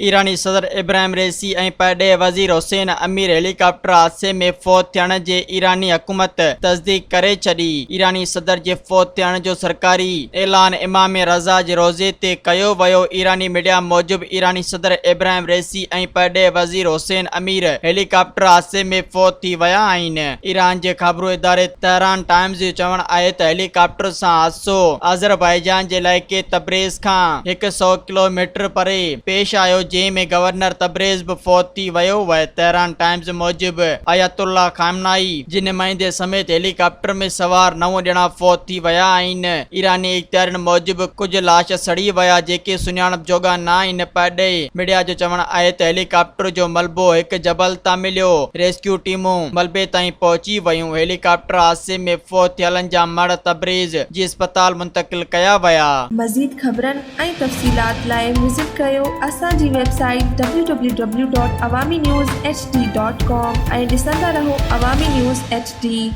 ايراني صدر ابراهيم رئيسي ۽ پرڏيهي وزير حسين امير هيليڪاپٽر حادثي ۾ فوت ٿيڻ جي ايراني حڪومت تصديق ڪري ڇڏي. ايراني صدر جي فوت ٿيڻ جو سرڪاري اعلان امام رضا جي روضي تي ڪيو ويو. ايراني ميڊيا موجب ايراني صدر ابراهيم رئيسي ۽ پرڏيهي وزير حسين امير هيليڪاپٽر حادثي ۾ فوت ٿي ويا آهن. ايران جي خابرو اداري تهران ٽائمز جو چوڻ آهي ته هيليڪاپٽر سان حادثو آذربائيجان جي علائقي تبريز کان 100 ڪلو ميٽر پري پيش آيو جنهن ۾ گورنر تبريز به فوت ٿي ويو وهي تهران ٽائمز موجب آيت الله خامنائي جي نمائندي سميت هيلي ڪاپٽر ۾ سوار نو ڄڻا فوت ٿي ويا آهن ايراني اختيارين موجب ڪجهه لاش سڙي ويا جيڪي سڃاڻپ جوڳا نه آهن پرڏيهي ميڊيا جو چوڻ آهي ته هيلي ڪاپٽر جو ملبو هڪ جبل تان مليو ريسڪيو ٽيمون ملبي تائين پهچي ويون هيلي ڪاپٽر حادثي ۾ فوت ٿيلن جا مڙهه تبريز جي اسپتال منتقل ڪيا ويا. مزيد خبرن ۽ تفصيلات لاء وزٽ ڪريو اسان جي website W W W dot Awami news H D dot com ۽ ڏسندا رهو عوامي نيوز ايڇ ڊي.